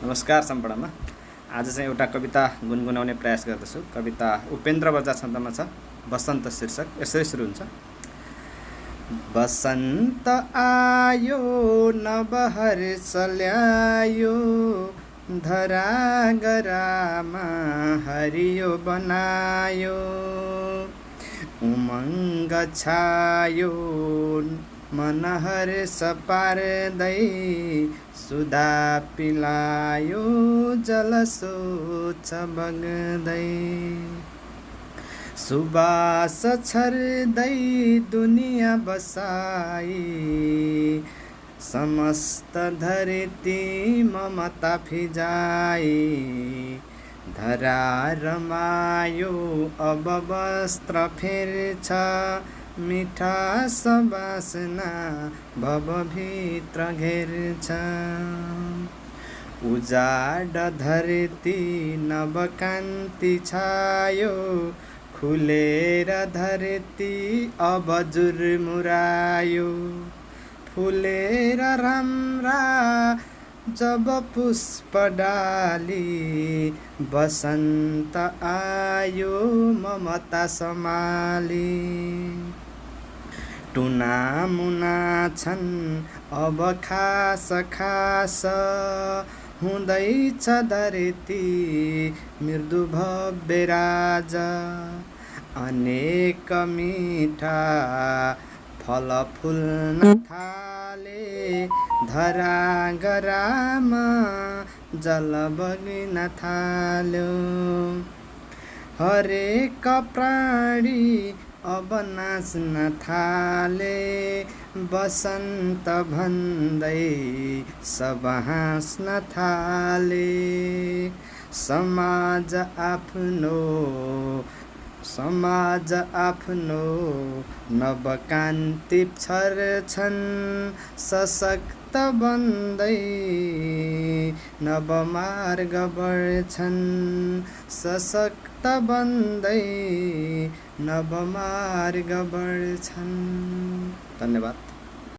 नमस्कार सम्पूर्णमा। आज चाहिँ एउटा कविता गुनगुनाउने प्रयास गर्दछु। कविता उपेन्द्र बजार छन्दमा छ, बसन्त शीर्षक। यसरी सुरु हुन्छ। बसन्त आयो नबहर्ष ल्यायो, धरा गरामा हरियो बनायो। उमङ्ग छायो मन हर्ष पार्दै, सुधा पिलायो जलसोच बग्दै। सुबास छर्दै दुनिया बसाई, समस्त धरती ममता फिजाई। धरा रमायो अब वस्त्र फेर्छ, मिठा सबासना भवभित्र घेर्छ। उजाड धरती नवकान्ति छायो, खुलेर धरती अब जुर्मुरायो। फुलेर राम्रा जब पुष्प डाली, बसन्त आयो ममता समाली। टुना मुना छन् अब खास खास, हुँदैछ धरती मृदु भव्य राज। अनेक मिठा फल फुल्न थाले, धरा गरामा जल बगिन थाल्यो। हरेक प्राणी अब नाच्न थाले, बसन्त भन्दै सब हाँस्न थाले। समाज आफ्नो नवकान्ति छर्छन्, सशक्त बन्दै नवमार्ग बढ्छन्। सशक्त बन्दै नवमार्ग बढ्छन्। धन्यवाद।